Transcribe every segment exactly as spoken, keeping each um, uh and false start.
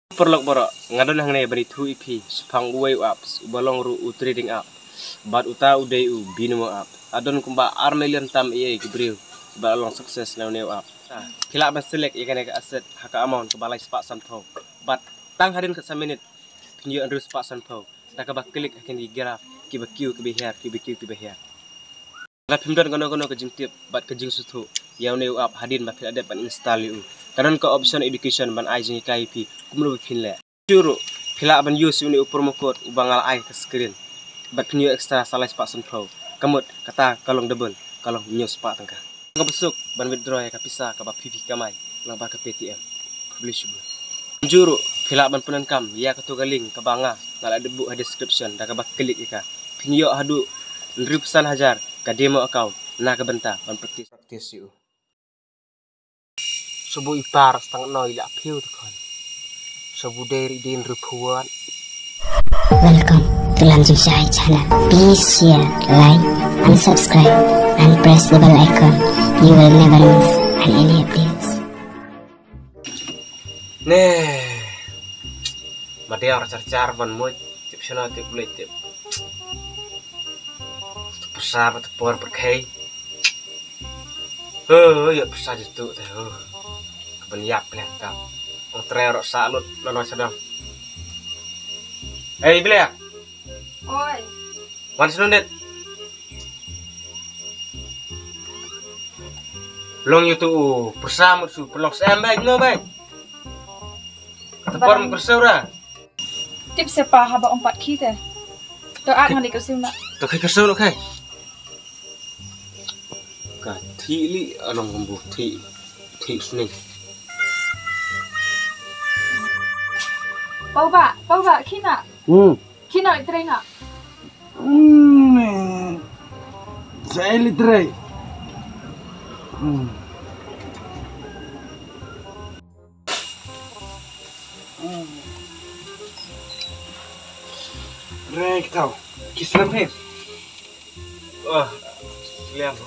Paralok baroh, nga don hangne ban ïathuh ïa phi shaphang uwei u apps uba long ruh u trading app. Bad uta u dei u Binomo app. La don kumba ar million tam ïa ki briew ba la long success na une u app. Ah, phi lah ban select ïa kane ka asset ha ka amount kaba lai spah sanphew. Bad tang hadien ka san minit phin ïoh hynriew spah sanphew da kaba click ha kine ki graph kiba kiew kiba hiar, kiba kiew kiba hiar. Lada phim don kano kano ka jingtip bad ka jingsngewthuh ïa une u app hadien ba phi la dep ban install ïa u, ka don ka option education ban ai jinghikai ïa phi kumno ba phin leh. Shuh ruh phi lah ban use ïa une u promo code uba nga la ai ha ka screen bad phin ïoh extra sa lai spah sanphew. Ka mut kata ka long double, ka long hynñiew spah tyngka. Kaba suk ban withdraw ïa ka pisa kaba phi phi kamai lyngba ka Paytm. Khublei shibun. Kumjuh ruh phi lah ban pyndonkam ïa kato ka link kaba nga, nga la dep buh ha description da kaba click ïa ka. Phin ïoh haduh hynriewphew san hajar ka demo account na ka bynta ban practice, practice ïa u. Shu buh i par stang noh i la phew te khon. Shu buh dei ri dei hynriewphew wad. Welcome to Lam Jingshai channel. Please share, like, and subscribe, and press the bell icon. You will never miss any updates. Ne. Madiang char char ban mut tip shano tip leit tip. Pyrsa ba te por pyrkhei. He, ïa pyrsa jitu te. He. Ka ban ïap leh ka. Ong tre ro sa lut na no sadang. Hei, Blia. Oi. Wan snu nit. Long ïa tu pyrsa mut su pynlong sem bek no bek. Te por mut pyrsa ra. Tip sepa haba ong pat khi te. To ak ngan dik sum na. To khi kerso lo khai. Ka thi li along kumbu thi thi sni. Pau ba, pau ba khi na. Hmm. Khi na li trei na. Hmm. Sai li trei. Hmm. Rek tau. Ki slem he. Wah, slem.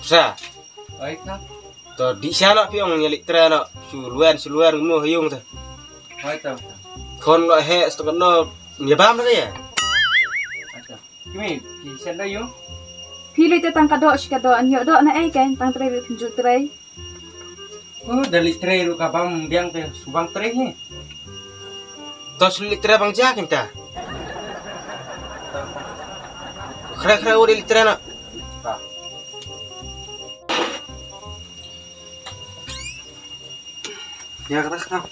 Sa. Oi, ka. To di sha no phi ong ïa leit trai no. Shu luen, shu luen, no ha yung te. Oi, to. Khon lo he, stok no, ïa bam na ya. Oi, to. Kimi, phi shen da yung? Phi leit te tang ka doh, shi ka doh, an ïoh doh na ei kan, tang trai ri phin ju trai. Oh, da leit trai ruh ka bam biang te subang trai hi. To shu leit trai bang ja kin ta. Khra khra u da leit trai na. Ta. Ya kata kata.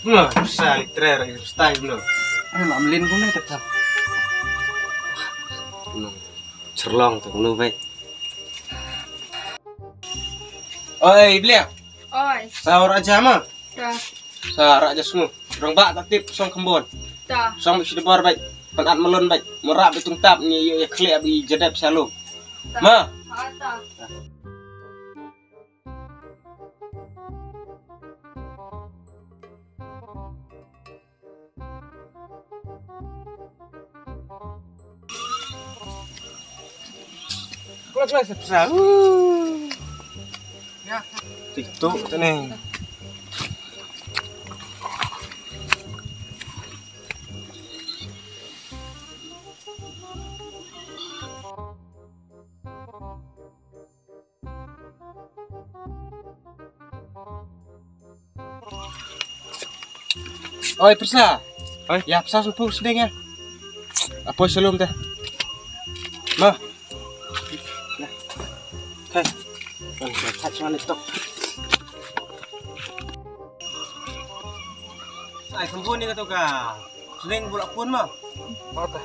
Nah, sa leit trai ra style no. Eh, lam lin ko ne kata. No. Cherlong tu no bai. Oi, Blia. Oi. Sa ora jama. Ta. Sa ra ja smu. Rong ba ta tip song kembon. Ta. Song bi sida bor bai. Pan at melon bai. Mora bi tung tap ni ïa khleh bi jadep salo. Ta. Ma. Ha ta. Klak klak sepsa. Ya. TikTok tu ni. Oi, pyrsa. Oi. Ïa pyrsa sngewthuh sdang ïa. Apoi shalom te. Ma. Hai. Kan sa thach ma ni tok. Ai, kembun ni ka tu ka. Sdang bula kun ma. Mata.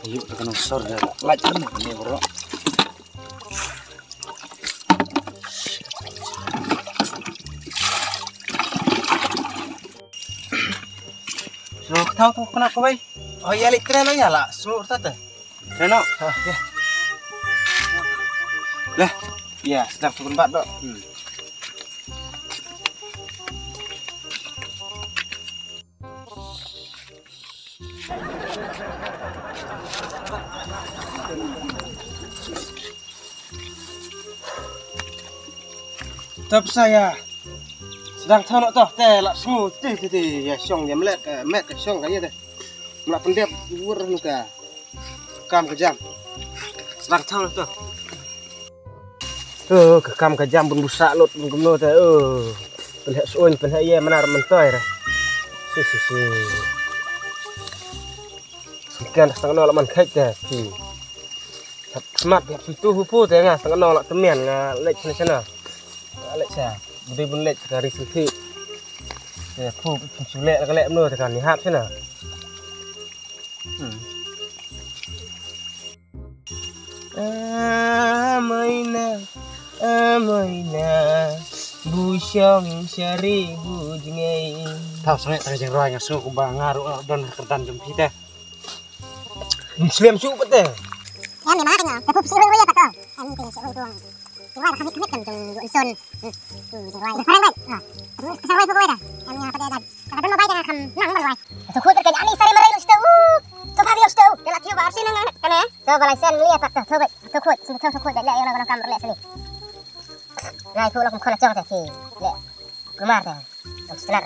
Ayo, tekan sor dah. Lagi ni bro. So, kata tu kena kawai. Oh, ya, lek kena ya lah. Semua urut tu. Kena. Ha, ya. Lah, ya, sedang turun bat dok. Hmm. Tap saya. Sedang thaw noh tah te la sngu ti ti ti ya shong ya mlet ka met ka shong ka ya te. Mla pyndep wur nu ka kam ka jam. Sedang thaw noh tah. Oh, ka kam ka jam bun busa lut bun kumno te. Oh. Pynhek suin pynhek ye manar mentoi re. Si si si. Sngewken tang no la man khek te. Ki. Hap smat hap sentuh pu te nga tang no la temian nga lek sini sana. Nga lek sa. Budi bun lek ka ri senti. Te pu pun sule ka lek mno te kan ni hap sana. Hmm. Amaina, amaina, bu shong shari bu jngai. Tau sangai tang jeng roi nga su kumba nga ru don kerdan jong phi te. Muslim su pete. Em ni ma kanya, te pup si roi roi pato. Em ni kanya si roi tuang. Roi da khamit khamit kan jong yu insun. Hmm. Tu jeng roi. Parang bai. Ha. Sa roi pu roi da. Em ni apa dia da. Kata dun ma bai kanya kham nang ma roi. Atu khut ka ani sari marai lu stu. Tu pagi lu stu. Kena tiu ba arsi nang nang kane. Tu balai sen li apa tu tu bai. Tu khut, tu tu khut bai le yang nang kam le sini. Ngai khut lo kum khana chang ta ki. Le. Kumar ta. Am selat.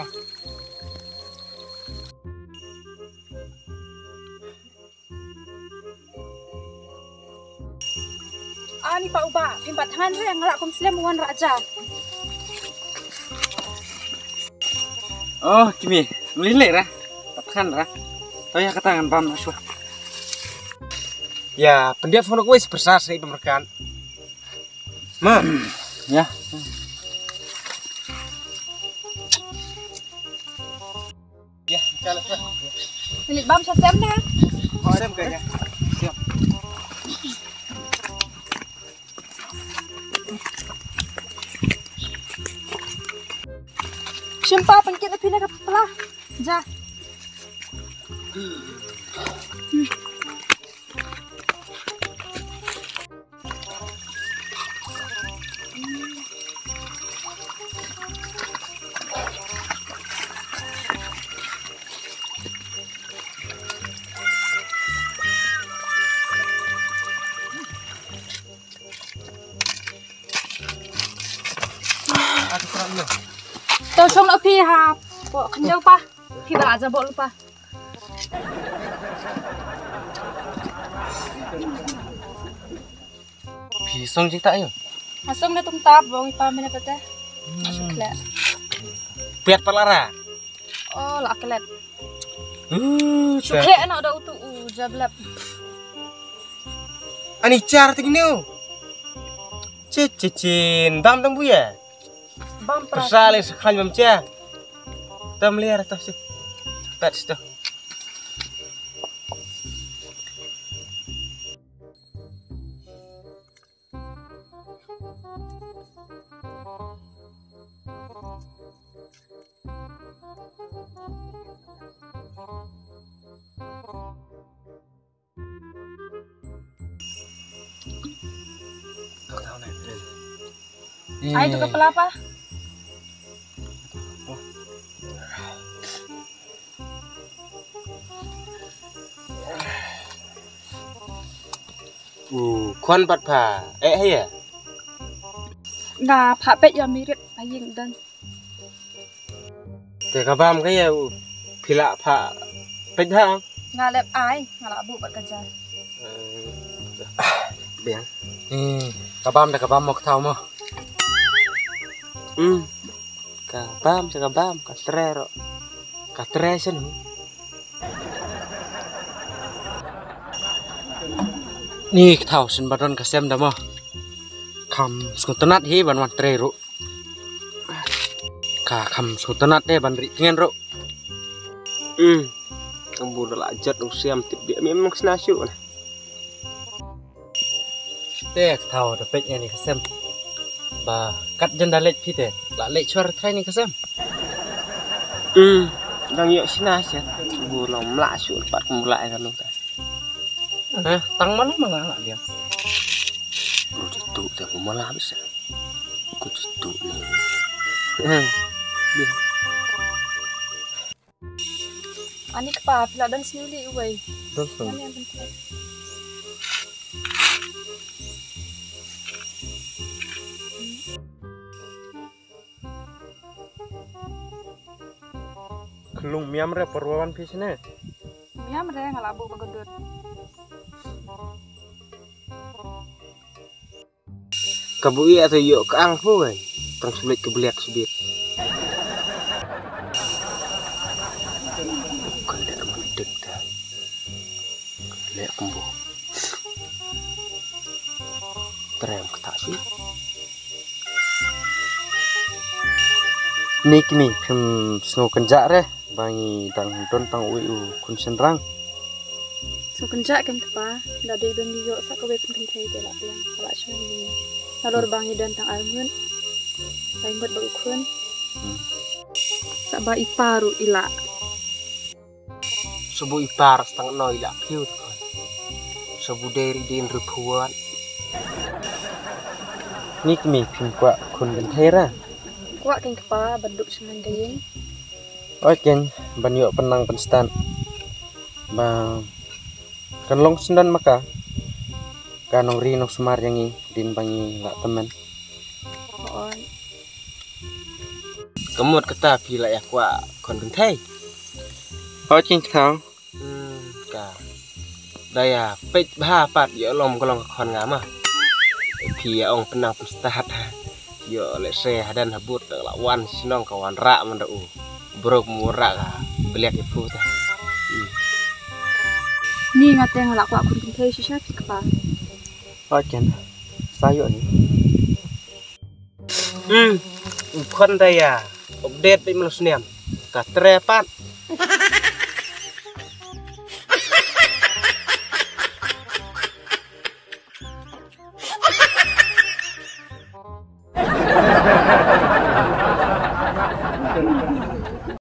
Ani pa uba, phim pat thngan re, nga lah kum slem wan raja. Oh, kimi, mlin le ra. Pat thngan ra. To ya kata ngan bam na shwa. Ya, pendia phone ko wis persas ni pemerkan. Ma. Ya. Ya, ka la. Ni bam sa sem na. Oh, sem ka ya. Sem. Shimpa pengkit api na ka pla. Ja. To shong noh phi ha. Ko khyndew pa. Phi ba la ja bok lypa. Phi song jingta ayo. Ha song na tung tap bong ipa mena pete. Chukle. Piat palara. Oh, la klet. Uh, chukle na da utu u jablap. Ani char tingniu. Che che chin dam tang buya. Bam pra. Persale sekhan bam che. Tam liar tah sih. Pet situ. Ai tu ka pala pa. U khon pat pha eh haya. Nga pha pet ya mirit aying dan. Te ka bam ka ya u phi la pha pet ha. Nga lep ai nga la bu pat ka ja. Biang. Hmm, ka bam da ka bam mo ka thaw mo. Hmm. Ka bam sa ka bam ka tre ro. Ka tre sen. Ni ka thaw sen ba don ka sem da mo. Kam sngewtynnat hi ban wan tre ro. Ka kam sngewtynnat de ban ri tngen ro. Hmm. Kam bu la jat u siam tip dia mi mong sna shu na. Te ka thaw da pet ni ka sem. Ba kat jan da lek phi te la lek chuar thrai ni ka sem. Hmm. Dang yok sna shu. Bu long mla shu pat kum la ka nu ta. Eh, tang mana mana la dia. Ku tu te ku mala bisa. Ku tu ni. Eh. Ani kpa pila dan sniuli uwei. Dan sniuli. Klung miam re parwan phi sene. Miam re ngala bu bagadut. Ka bu ïa to ïoh ka ang phu kan. Tang sulit ka bliak subit. Kan lek man dik ta. Lek kumbu. Trem kata si. Ni kini phim sngew kynjah re. Ba ngi dang don tang uwei u khun shynrang. Sngewkynjah kein kpa, da dei ba ngi ïoh sa kawei khun kynthei te la biang, ka la shong ni. Nalor ba ngi don tang ar ngut. Lai ngut ba u khun. Hmm. Sa ba i pa ruh i la. Sa bu i pa ruh sa tang no i la phi u te khun. Sa bu dei ri dei ruh phuan. Ni kmie phim kwah khun kynthei ra. Kwah kein kpa ban duk shngain da ïing. Oi kein ban ïoh pynang pynstad. Ba kan long syndon ma ka. Ka nongri nongsumar ïa ngi din ba ngi la tymmen. Oi. Ka mut kata phi la ïa kwah khun kynthei. Oi kein kthang. Hmm, ka. Da ïa peit bha pat ïa lom ka long ka khon nga ma. Phi ïa ong pynang pynstad. Ïoh lehse hadan habud da la wan shnong ka wanrah man da u. Brok mu wanrah ka bliak ïa phu ta. Hmm. Ni nga te nga la kwah khun kynthei shisha phi kpa. Oi kein. Sa ïoh ni. Hmm. U khon da ïa update beit mlo snem. Ka tre pat.